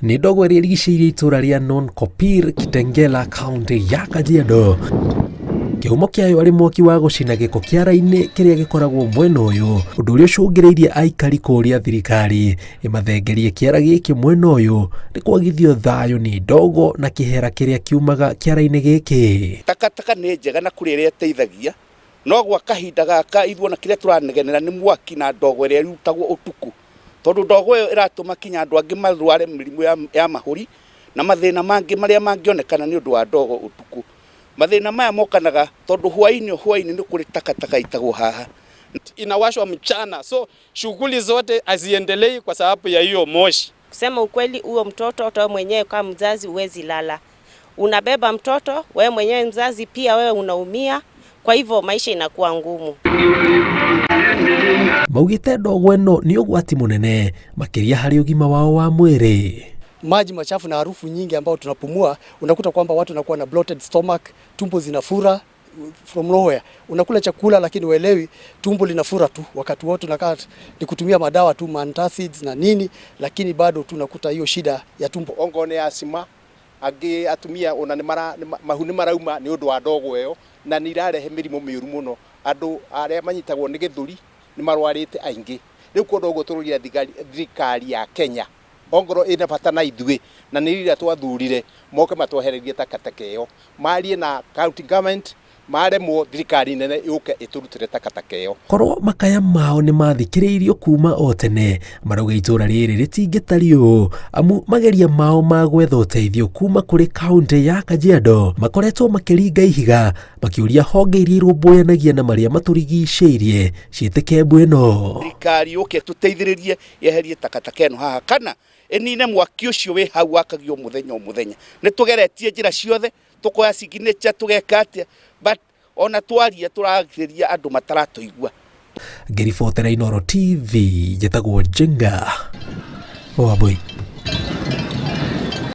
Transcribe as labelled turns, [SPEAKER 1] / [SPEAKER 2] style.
[SPEAKER 1] Nĩ ndogo ĩrĩa ĩrigicĩirie itũra rĩa Nonkopir, Kitengela, kaunti ya Kajiado. Kĩhumo kĩayo arĩ mwaki wa gũcina gĩko kĩara-inĩ kĩrĩa gĩkoragwo mwena ũyũ, ũndũ ũrĩa ũcũngĩrĩirie aikari kũũria thirikari ĩmathengerie kĩara gĩkĩ mwena ũyũ nĩ kwagithio thayũ nĩ ndogo na kĩhera kĩrĩa kiumaga kĩara-inĩ gĩkĩ.
[SPEAKER 2] Takataka nĩ njega na kũrĩ ĩrĩa ĩteithagia, no gwa kahinda gaka ithuĩ ona kĩrĩa tũranegenera nĩ mwaki na ndogo ĩrĩa ĩrutagwo ũtukũ, tondũ ndogo ĩyo ĩratũma kinya andũ angĩ marware mĩrimũ ya, ya mahũri na mathĩna mangĩ marĩa mangĩonekana nĩ ũndũ wa ndogo ũtukũ. Mathĩna maya mokanaga tondũ hwainĩ o hwainĩ nĩ kũrĩ takataka itagwo haha.
[SPEAKER 3] Inawashwa mchana, so shughuli zote haziendelei kwa sababu ya hiyo moshi.
[SPEAKER 4] Kusema ukweli, huo mtoto hata wewe mwenyewe kama mzazi huwezi lala, unabeba mtoto wewe mwenyewe mzazi pia wewe unaumia, kwa hivyo maisha inakuwa ngumu.
[SPEAKER 1] Maugĩte ndogo ĩno nĩ ũgwati mũnene makĩria harĩ ũgima wao wa mwĩrĩ.
[SPEAKER 5] Maji machafu na harufu nyingi ambayo tunapumua, unakuta kwamba watu wanakuwa na bloated stomach, tumbo zinafura from nowhere. Unakula chakula lakini uelewi, tumbo linafura tu wakati wote, unakaa ni kutumia madawa tu antacids na nini, lakini bado tunakuta hiyo shida ya tumbo.
[SPEAKER 6] Ongorwo nĩ asthma, angĩ atumia ona nĩ mara mahu nĩ marauma nĩ ũndũ wa ndogo ĩyo, na nĩ irarehe mĩrimũ mĩũru mũno. Andũ arĩa manyitagwo nĩ gĩthũri nĩ marwarĩte aingĩ. Rĩu kuona ũguo tũrũria thirikari ya Kenya ongorwo ĩna bata na ithuĩ na nĩ rĩrĩa twathurire moke matwehererie takataka ĩyo, marie na county government, maremwo thirikari nene yũke ĩtũrutĩre takataka ĩyo.
[SPEAKER 1] Korwo makaya mao nĩ mathikĩrĩirio kuma o tene, marauga itũra rĩrĩ rĩtingĩtariĩ ũũ, amu mageria mao ma gwetha ũteithio kuma kũrĩ kaunti ya Kajiado makoretwo makĩringa ihiga makĩũria honge iria irũmbũyanagia na marĩa matũrigicĩirie ciĩtĩke mbu ĩno.
[SPEAKER 2] Thirikari yũke ĩtũteithĩrĩrie yeherie takataka ĩno haha kana ĩnine mwaki ũcio wĩ hau wakagio mũthenya o mũthenya. Nĩ tũgeretie njĩra ciothe, tũkoya signature, tũgeka atĩa, but ona twaria tũragĩria andũ mataratũigua.
[SPEAKER 1] Ngĩribotera Inooro TV, njĩtagwo Njenga Wambui.